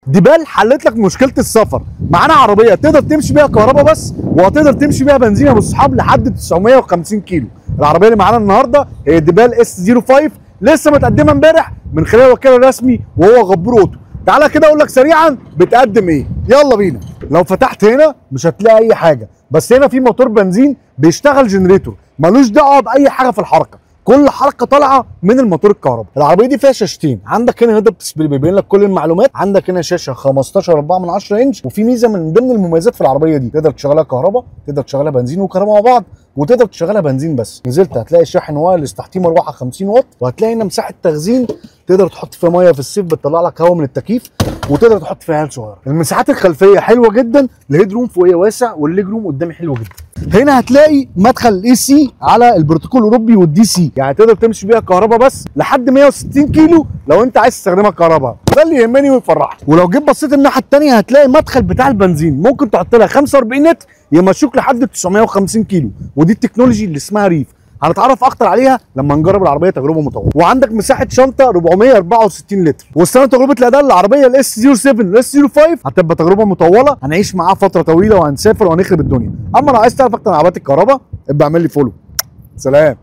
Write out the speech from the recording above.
ديبال حلت لك مشكلة السفر. معانا عربية تقدر تمشي بيها كهرباء بس، وهتقدر تمشي بيها بنزين يا ابو الصحاب لحد 950 كيلو. العربية اللي معانا النهارده هي ديبال S 05، لسه متقدمة امبارح من خلال الوكيل الرسمي وهو غبور اوتو. تعالى كده اقول لك سريعا بتقدم ايه، يلا بينا. لو فتحت هنا مش هتلاقي اي حاجة، بس هنا في موتور بنزين بيشتغل generator، ملوش دعوه باي حاجة في الحركة، كل حركة طالعه من الموتور الكهرباء. العربية دي فيها شاشتين، عندك هنا head up display بيبين لك كل المعلومات، عندك هنا شاشة 15.4 انش، وفي ميزة من ضمن المميزات في العربية دي تقدر تشغلها كهرباء، تقدر تشغلها بنزين وكهرباء مع بعض، وتقدر تشغلها بنزين بس. نزلت هتلاقي شاحن wireless تحتيه مروحة 50 واط، وهتلاقي هنا مساحة تخزين تقدر تحط فيها مية في الصيف بتطلع لك هواء من التكييف، وتقدر تحط فيها عيال صغيرة. المساحات الخلفية حلوة جدا، ال head room فوقيه واسع، وال leg room قدامي حلو جدا. هنا هتلاقي مدخل ال AC على البروتوكول الاوروبي وال DC، يعني تقدر تمشي بيها كهرباء بس لحد 160 كيلو لو انت عايز تستخدمها كهرباء، ده اللي يهمني ويفرحني. ولو جيت بصيت الناحية الثانية هتلاقي مدخل بتاع البنزين، ممكن تحط لها 45 لتر يمشوك لحد 950 كيلو، ودي ال technology اللي اسمها REEV، هنتعرف اكتر عليها لما نجرب العربية تجربه مطولة. وعندك مساحة شنطه 464 لتر. والسنة تجربه الاداء العربية ال S 07 وال S 05 هتبقى تجربه مطولة، هنعيش معاها فترة طويلة وهنسافر وهنخرب الدنيا. اما لو عايز تعرف اكتر عن عربيات الكهرباء ابقى اعمل لي follow. سلام.